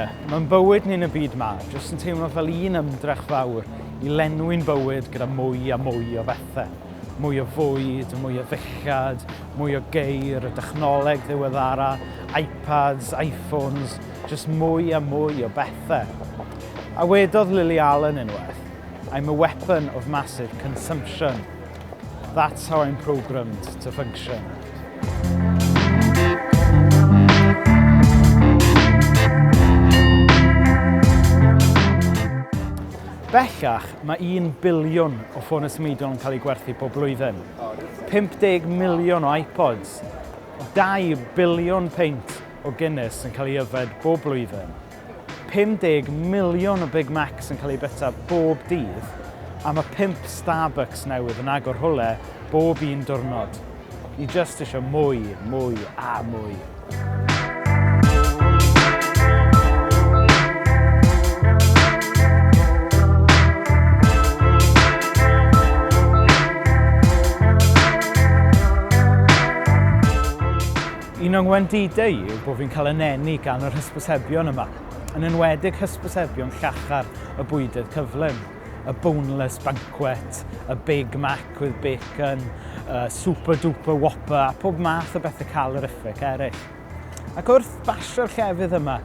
Weithiau, mae'n bywyd ni'n y byd ma jyst yn teimlo fel un ymdrech fawr i lenwi'n bywyd gyda mwy a mwy o bethau. Mwy o fwyd, mwy o ddillad, mwy o geir, y dechnoleg ddiweddara, iPads, iPhones, jyst mwy a mwy o bethau. A wedodd Lily Allen unwaith, I'm a weapon of massive consumption. That's how I'm programmed to function. Bellach, mae 1 biliwn o ffonau symudol yn cael eu gwerthu pob blwyddyn. 50 miliwn o iPods, 2 biliwn peint o Guinness yn cael ei yfed bob blwyddyn. 50 miliwn o Big Macs yn cael eu byta bob dydd, a mae 5 Starbucks newydd yn agor rhywle bob un diwrnod. Ni jyst eisiau mwy, mwy a mwy. Un o'n ngwendidau i yw bod fi'n cael 'y nenu gan yr hysbysebion yma, yn enwedig hysbysebion llachar y bwydydd cyflym, y boneless banquet, y Big Mac with bacon, y super duper whopper a pob math o bethau calorific eraill. Ac wrth basio'r llefydd yma,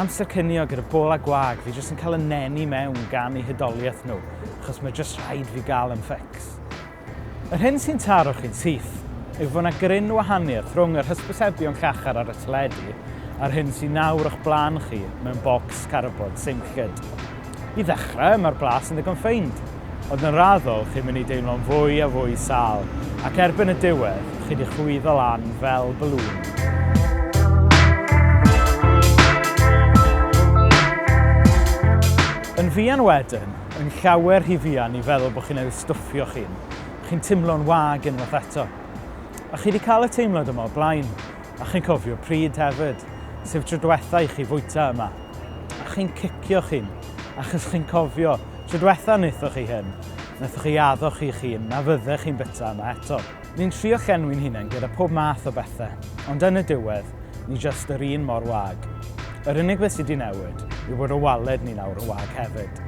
amser cinio gyda bola gwag, fi jyst yn cael y nenu mewn gan eu hudoliaeth nhw, achos mae jyst rhaid fi gael yn fix. Yr hyn sy'n taro chi'n syth yw fod 'na gryn wahaniaeth rhwng yr hysbysebion llachar ar y teledu a'r hyn sy'n nawr o'ch blaen chi mewn bocs cardbord seimllyd. I ddechrau, mae'r blas yn ddigon ffeind, ond yn raddol chi'n mynd i deimlo'n fwy a fwy sâl, ac erbyn y diwedd, chi 'di chwyddo lan fel balŵn. Yn fuan wedyn, yn llawer rhy fuan i feddwl bod chi newydd stwffio chi'n. Chi'n timlo'n wag unwaith eto. A chi wedi cael y teimlad yma o blaen. A chi'n cofio pryd hefyd, sef tro diwetha i chi fwyta yma. A chi'n cicio chi'n, achos chi'n cofio, tro diwetha wnaethoch chi hyn, wnaethoch chi addo chi'ch hun na fyddech chi'n byta yma eto. Ni'n trio llenwi'n hunain gyda pob math o bethau, ond yn y diwedd, ni jyst yr un mor wag. Yr unig beth sydd wedi newid yw bod y waled ni nawr yn wag hefyd.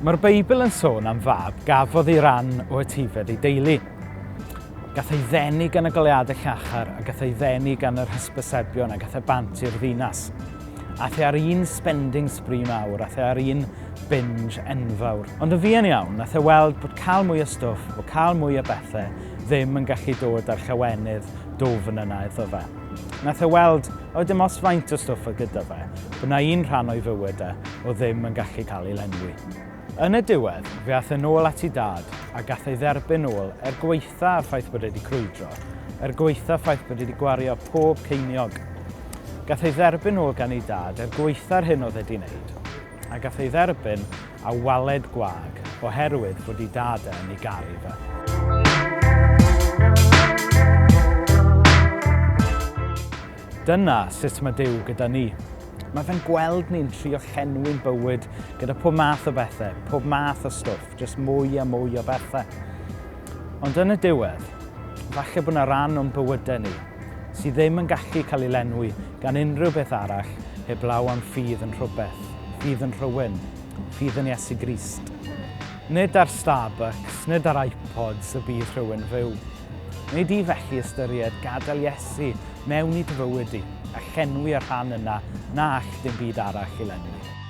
Mae'r Beibl yn sôn am fab gafodd ei ran o etifedd ei deulu. Gath ei ddenu gan y goleuadau llachar a gath ei ddenu gan yr hysbysebion a gath e bant i'r ddinas. Ath e ar un spending spree mawr, ath e ar un binge enfawr. Ond yn fuan iawn, nath e weld bod cael mwy o stwff, bod cael mwy o bethau, ddim yn gallu dod â'r llawenydd dwfn yna iddo fe. Nath e weld, oedd dim os faint o stwff oedd gyda fe, bod na un rhan o'i fywyd e o ddim yn gallu cael ei lenwi. Yn y diwedd, fe ath e nôl at ei dad a gath ei dderbyn nôl er gwaetha'r ffaith bod e wedi crwydro, er gwaetha'r ffaith bod e wedi gwario pob ceiniog. Gath ei dderbyn nôl gan ei dad er gwaetha'r hyn oedd e wedi wneud, a gath ei dderbyn a waled gwag oherwydd fod ei dad e yn ei garu fe. Dyna sut mae Duw gyda ni. Mae fe'n gweld ni'n trio llenwi'n bywyd gyda pob math o bethau, pob math o stwff, jyst mwy a mwy o bethau. Ond yn y diwedd, falle bod yna ran o'n bywydau ni sydd ddim yn gallu cael ei lenwi gan unrhyw beth arall heblaw am ffydd yn rhywbeth, ffydd yn rhywun, ffydd yn Iesu Grist. Nid ar Starbucks, nid ar iPods y bydd rhywun fyw. Neu di felly ystyried gadael Iesu mewn i dy fywyd di a llenwi y rhan yna na all dim byd arall ei lenwi.